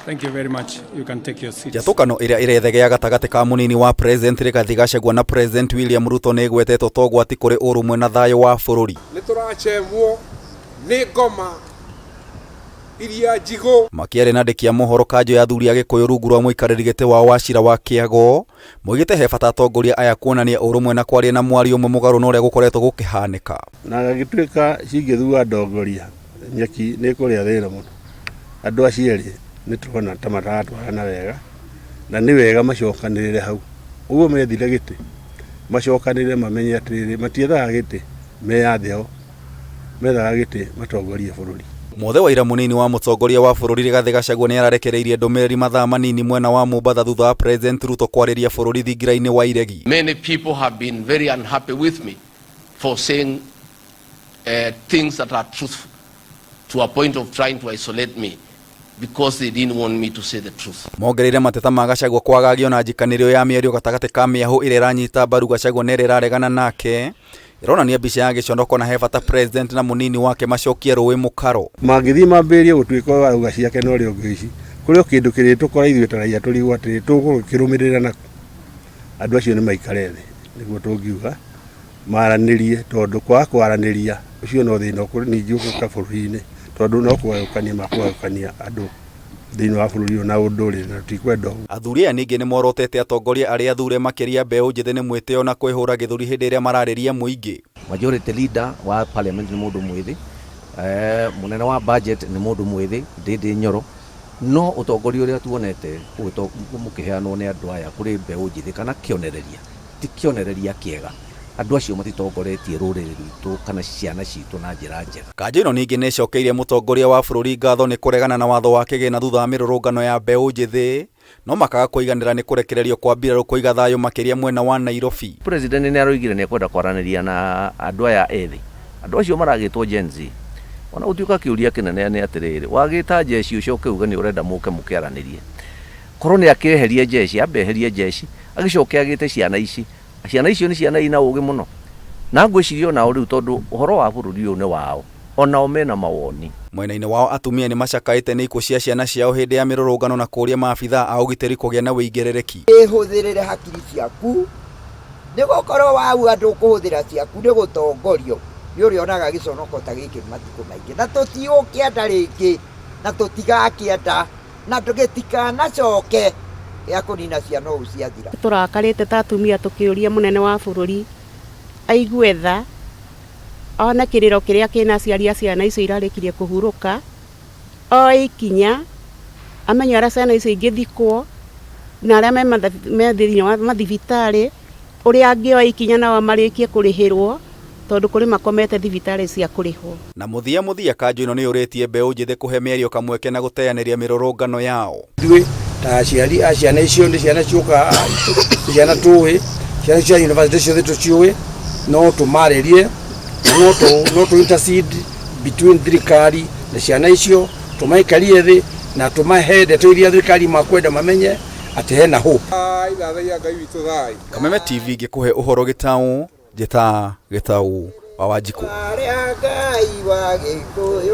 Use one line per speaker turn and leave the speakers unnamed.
Thank you very much. You can take your seats.
Njatũkano ĩrĩa ĩrethegea gatagatĩ ka mũnini wa President Rigathi Gachagua na President William Ruto nĩ ĩgwetetwo ta ũgwati kũrĩ ũrũmwe na thayũ wa bũrũri.
Nĩ tũracemwo nĩ ngoma iria njigũ.
Makĩaria na andĩki a mohoro kanjũ ya athuri a Gĩkũyũ rungu rwa mũikarĩri gĩtĩ wao wa cira wa Kĩago, moigĩte he bata atongoria aya kuonania ũrũmwe na kwaria na mwario ũmwe mũgarũ na ũrĩa gũkoretwo gũkĩhanĩka.
Na gagĩtuĩka cingĩthua ndongoria nyeki nĩ kũrĩa thĩna mũno. Andũ acio erĩ nĩ tũrona ta mataratwarana wega na nĩ wega macokanĩrĩre hau. Ũguo methire gĩtĩ macokanĩrĩre mamenye atĩrĩrĩ, matiethaga gĩtĩ meyathe o, methaga gĩtĩ matongorie bũrũri.
Mothe Waira mũnini wa mũtongoria wa bũrũri Rigathi Gachagua nĩ ararekereirie ndũmĩrĩri mathaa manini mwena wa Mombatha thutha wa President Ruto kwarĩria bũrũri thingira-inĩ wa Iregi.
Many people have been very unhappy with me for saying things that are truthful to a point of trying to isolate me because they didn't want me to say the truth.
Mongereire mateta ma Gachagua kwagagio na njikanĩrio ya mĩario gatagatĩ ka mĩahũ ĩrĩa ĩranyita mbaru Gachagua na ĩrĩa ĩraregana nake ĩronania mbica ya gĩconoko na he bata president na mũnini wake macokie rũĩ mũkaro.
Mangĩthiĩ mambĩrĩrie gũtuĩka ũyũ arauga ciake na ũrĩa ũngĩ ici, kũrĩ o kĩndũ kĩrĩtũkora ithuĩ ta raia tũrigwo atĩrĩ tũgũkĩrũmĩrĩra nakũ. Andũ acio nĩ maikare thĩ nĩguo tũngiuga maranĩrie, tondũ kwaga kwaranĩria ũcio no thĩna ningĩ ũgũka bũrũri-inĩ, tondũ no kũgayũkania makũgayũkania andũ thĩinĩ wa bũrũri ũyũ na ũndũrĩrĩ na tũtikwenda ũguo.
Athuri aya ningĩ nĩ morotete atongoria arĩa athure makĩria mbeũ njĩthĩ nĩ mwĩtĩo na kwĩhũra gĩthũri hĩndĩ ĩrĩa mararĩria mũingĩ.
Majority leader wa parliament nĩ mũndũ mwĩthĩ, mũnene wa budget nĩ mũndũ mwĩthĩ Ndindi Nyoro, no ũtongoria ũrĩa tuonete mũkĩheanwo nĩ andũ aya kũrĩ mbeũ njĩthĩ kana kĩonereria ti kĩonereria kĩega. Andũ acio matitongoretie rũrĩrĩ rwitũ kana ciana citũ na njĩra njega.
Kanjũ ĩno ningĩ nĩ ĩcokeirie mũtongoria wa bũrũri ngatho nĩ kũregana na watho wa kĩgĩna thutha wa mĩrũrũngano ya mbeũ njĩthĩ, no makaga kũiganĩra nĩ kũrekererio kwa mbirarũ kũiga thayũ makĩria mwena wa Nairobi.
President nĩ aroigire nĩ ekwenda kwaranĩria na andũ aya ethĩ, andũ acio maragĩtwo Gen Z. Ona gũtuĩka kĩũria kĩnene nĩ atĩrĩrĩ, wagĩta jeshi ũcoke uge nĩ ũrenda mũke mũkĩaranĩrie. Korwo nĩ akĩeherie jeshi, ambe eherie jeshi, agĩcoke agĩte ciana ici. Ciana icio nĩ ciana ina ũgĩ mũno. Na ngwĩciria onao rĩu tondũ ũhoro wa bũrũri ũyũ nĩ wao, onao mena mawoni.
Mwena-inĩ wao atumia nĩ macakaĩte nĩ ikuũ cia ciana ciao hĩndĩ ya mĩrũrũngano na kũũria maabithaa a ũgitĩri kũgĩa na wĩigĩrĩrĩki.
Wĩhũthĩrĩre hakiri ciaku nĩ gũkorwo wauga ndũkũhũthĩra ciaku nĩ gũtongorio nĩ ũrĩonaga gĩconoko ta gĩkĩ matukũ maingĩ, na tũtigũkĩenda rĩngĩ na tũtigakĩenda na gĩtikanacoke gĩa kũnina ciana ũũ ciathira.
Tũrakarĩte ta atumia tũkĩũria mũnene wa bũrũri aigue tha, one kĩrĩro kĩrĩa kĩna aciari a ciana icio irarĩkirie kũhurũka, oe ikinya amenye ũrĩa ciana icio ingĩthikwo na arĩa me thĩinĩ wa mathibitarĩ, ũrĩa angĩoya ikinya nao marĩkie kũrĩhĩrwo tondũ kũrĩ makomete thibitarĩ cia kũrĩhwo.
Na mũthia mũthia kanjũ ĩno nĩ yũrĩtie mbeũ njĩthĩ kũhe mĩario kamweke na gũteanĩria mĩrũrũngano yao.
Ithuĩ ta aciari a ciana icio nĩ ciana ciũkaga, nĩ ciana tũĩ, ciana cia university ciothe tũciũĩ, no tũmarĩrie, no tũ intercede between thirikari na ciana icio, tũmaikarie thĩ na tũmahe ndeto iria thirikari makwenda mamenye atĩ hena hope.
Ithathaiya Ngai witũ thayũ.
Kameme TV ngĩkũhe ũhoro gĩtaũ, njĩta gĩtaũ wa Wanjikũ.
Arĩa Ngai wa Gĩkũyũ.